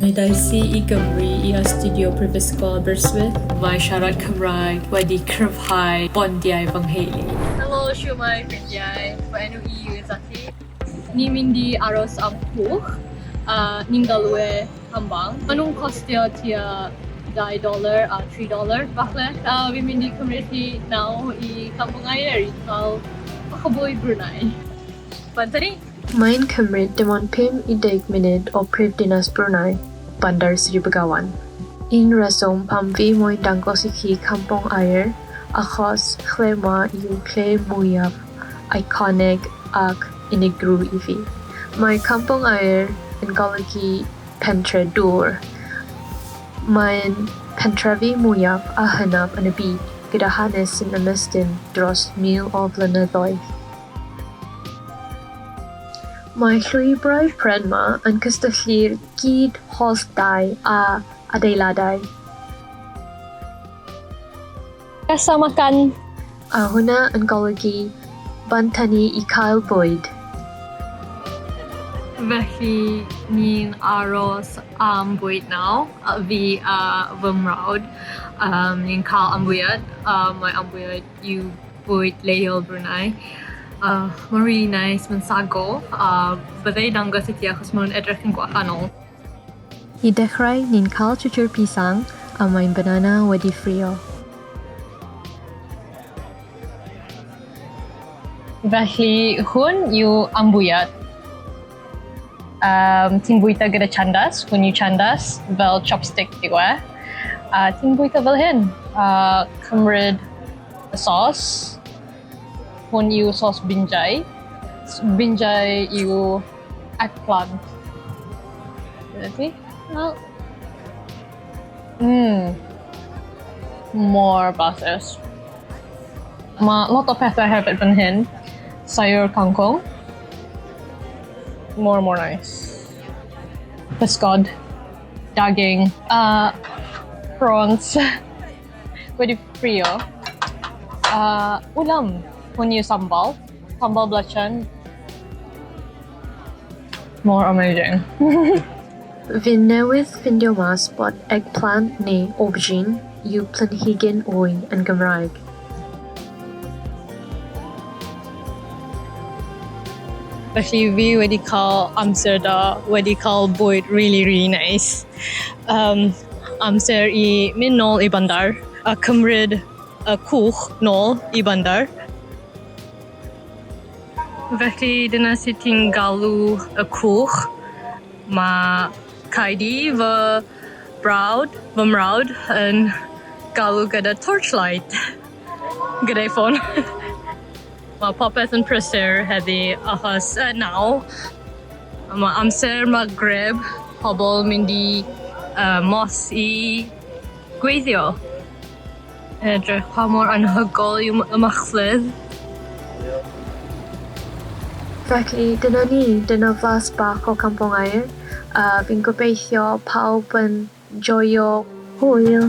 Mi ddaeth i i Gymru i astudio Prifysgol Aberystwyth. Mae siarad Cymraeg wedi cryfhau bondiau fy nheulu. Helo, shwmae ffrindiau, fy enw i yw Izzati. Ni'n mynd i aros am cwch, a ni'n galw e tambang. Maen nhw'n costio tua 2 doler a 3 doler falle. A fi'n mynd i cymryd hi nawr i Kampung Air i cael bach o bwyd Brunei. Bant â ni! Mae'n cymryd dim ond 50 munud o prifddinas Brunei, Bandar Seri Begawan. Un rheswm pam fi moyn dangos i chi Kampong Ayer achos lle 'ma yw lle mwyaf eiconig ac unigryw i fi. Mae Kampong Ayer yn golygu pentre dŵr. Mae'n pentrefi mwyaf a hynaf yn y byd, gyda hanes sy'n ymestyn dros 1,000 o flynyddoedd. Mae llwybrau pren 'ma yn cysylltu'r gyd holl dai a adeiladau. Rasa makan. A hwnna yn golygu bant â ni i cael bwyd. Felly ni'n aros am bwyd nawr, fi a fy mrawd. Ni'n cael ambwyad, a mae ambwyad yw bwyd leol Brunei. Mae'n really nice, mae'n sago, a bydda i'n dangos i ti achos mae'n edrych yn gwahanol. I dechrau, ni'n cael cucur pisang a mae'n banana wedi ffrio. Felly hwn yw ambwyad. Ti'n bwyta gyda chandas, hwn yw chandas, fel chopstick yw e. A ti'n bwyta fel hyn, a cymryd y sos. Hwn yw sos binjai. Binjai yw eggplant. Dyna ti. Wel. Mor blasus. Mae lot o pethau hefyd fan hyn. Sayur kangkong. Mor, mor nice. Pysgod. Daging. A prawns. Wedi ffrio. A ulam. Hwn yw sambal. Sambal belacan. Mor amazing. Fi newydd ffindio mas bod eggplant neu aubergine yw planhigyn wy yn Gymraeg. Felly fi wedi cael amser da, wedi cael bwyd really, really nice. Amser i mynd nôl i bandar a cymryd y cwch nôl i bandar. Felly dyna sut ti'n galw y cwch. Mae Kaidi, fy brawd, fy mrawd, yn galw gyda torchlight gyda'i ffôn. Mae popeth yn prysur heddi achos nawr mae amser Maghrib, pobl mynd i mosque i gweithio. Edrych pa mor anhygoel yw y machlud. Felly dyna ni, dyna flas bach o Kampong Ayer. A fi'n gobeithio pawb yn joio. Hwyl!